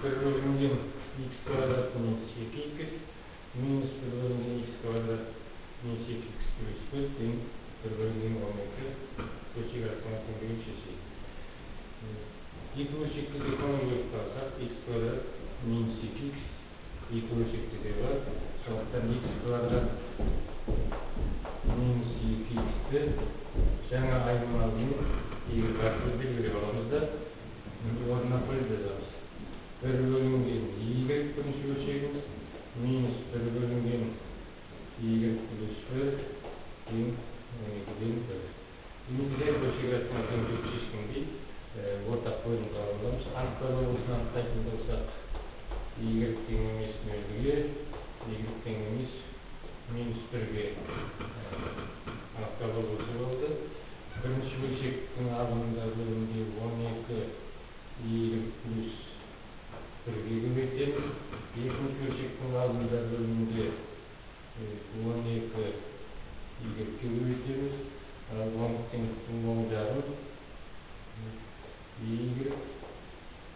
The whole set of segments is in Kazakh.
1 бөлінген х квадрат минус 2х минус 1 бөлінген х квадрат минус 2х плюс 1 тең 1 бөлінген 12 бөлшек астыңғы теңдеуін шешейік. Екі бөлшекті де көңіл бөліп қалсақ, х квадрат минус 2х екі бөлшекте де бар. Сондықтан х квадрат минус 2х-ті жаңа айнымалымен y арқылы белгілеп аламыз да, орнына қойып жазамыз. 1 бөлінген y бірінші бөлшегіміз минус 1 бөлінген y плюс 1 тең 12-ден 1. Енді бөлшек астына теңдеуді шешкендей ортақ бөлім аламыз. Анықтау облысын анықтайтын болсақ, y тең емес 0-ге, y тең емес минус 1-ге анықтау облысы болды. Бірінші бөлшектің алдында бөлімде 12 y плюс 1-ге көбейтеміз. Екінші бөлшектің алдында бөлімде 12 y-ге көбейтеміз. Оң теңдіктің оң жағын y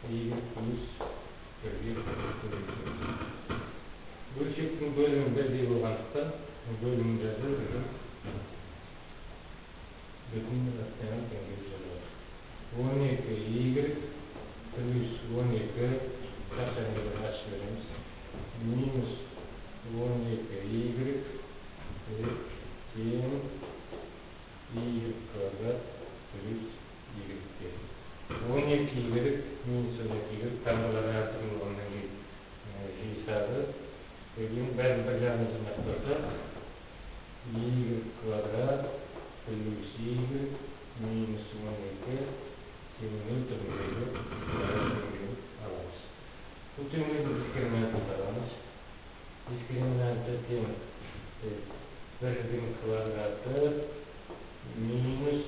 плюс 1-ге көбейтеміз. Бөлшектің бөлімі бірдей болғандықтан бөлімін жазу бүтін рационал теңдеу жазылады. 12 y плюс 12 жақшаны ашып жібереміз. Минус 12 y тең y квадрат плюс y-ге. 12 y минус 12 y таңбалары әртүрлі болғаннан кейін жиысады. Кейін бәрін бір жағына жинақтасақ, y квадрат плюс y минус 12 тең 0 түріндегі теңдеу аламыз. Бұл теңдеудің дискриминантын табамыз. Дискриминанты тең 1-дің квадраты минус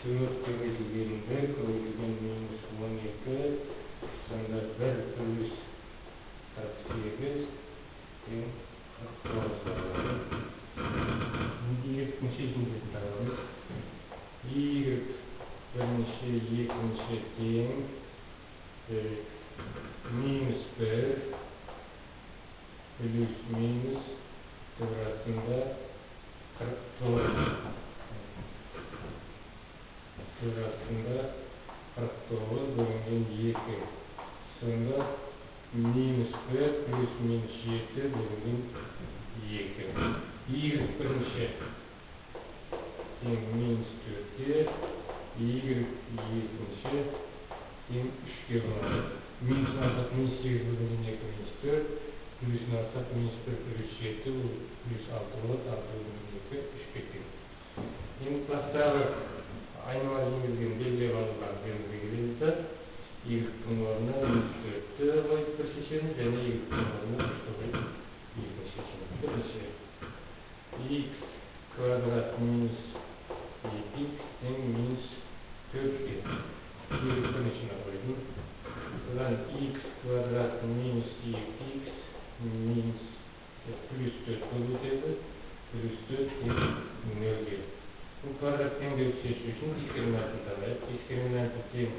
4 көбейтілген 1 көбейтілген минус 12, сонда 1 плюс 48 тең 49 болады. Y-дің шешімдерін табамыз. Y бірінші, екінші тең минус 1 плюс минус түбір астында 49. Түбір астында 49 бөлінген 2. Сонда минус 1 плюс минус 7 бөлінген 2. Y бірінші тең минус 4-ке, y екінші тең 3-ке болады. Минусын алсақ минус 8 бөлінген 2 минус 4, плюсын алсақ минус 1 плюс 7, бұл плюс 6 болады, 6 бөлінген 2 3-ке тең. Енді бастағы айнымалы енгізген белгілеп алынған белгіге келеміз да, y-дің орнына минус 4-ті қойып бір шешеміз, және y-дің орнына 3-ті қойып екінші шешеміз. Бірінші x квадрат минус 2х тең минус 4-ке. Y біріншіні қойдым. Содан x квадрат минус 2х минус плюс 4 көбейтеді, плюс 4 тең 0-ге. Бұл квадрат теңдеуді шешу үшін дискриминантын табайық. Дискриминанты тең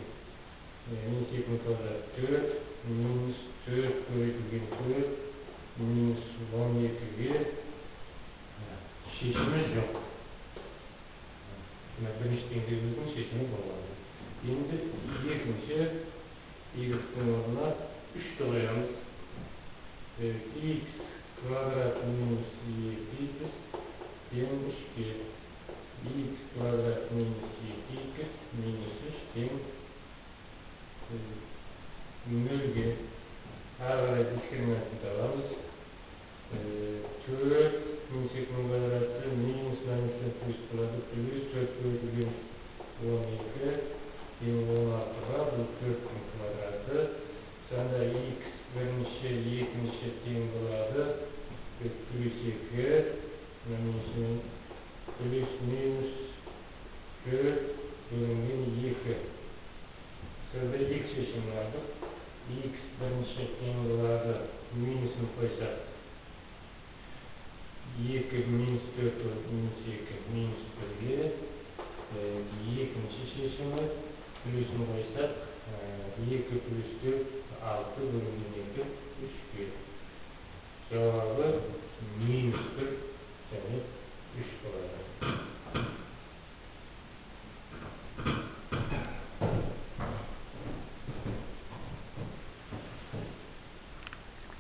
минус 2 квадрат 4, минус 4 көбейтілген 4, минус 12-ге шешімі жоқ. Мына бірінші теңдеуіміздің шешімі болады. Енді екінші y-дің орнына 3-ті қоямыз. X квадрат минус 2х тең 3-ке. X квадрат минус 2х минус 3 тең 0-ге. Ары қарай дискриминантын табамыз. 4 минус 2-нің квадраты минус минус плюс болады, плюс 4 көбейтілген 12 тең 16-ға, бұл 4-тің квадраты. Сонда x бірінші, екінші тең болады, плюс 2, минус плюс минус 4 бөлінген 2. Сонда екі шешімін алдық. X бірінші тең болады, минусын қойсақ шешімі. Плюсін қойсақ, 2 плюс 4, 6 бөлінген 2, 3-ке. Жауабы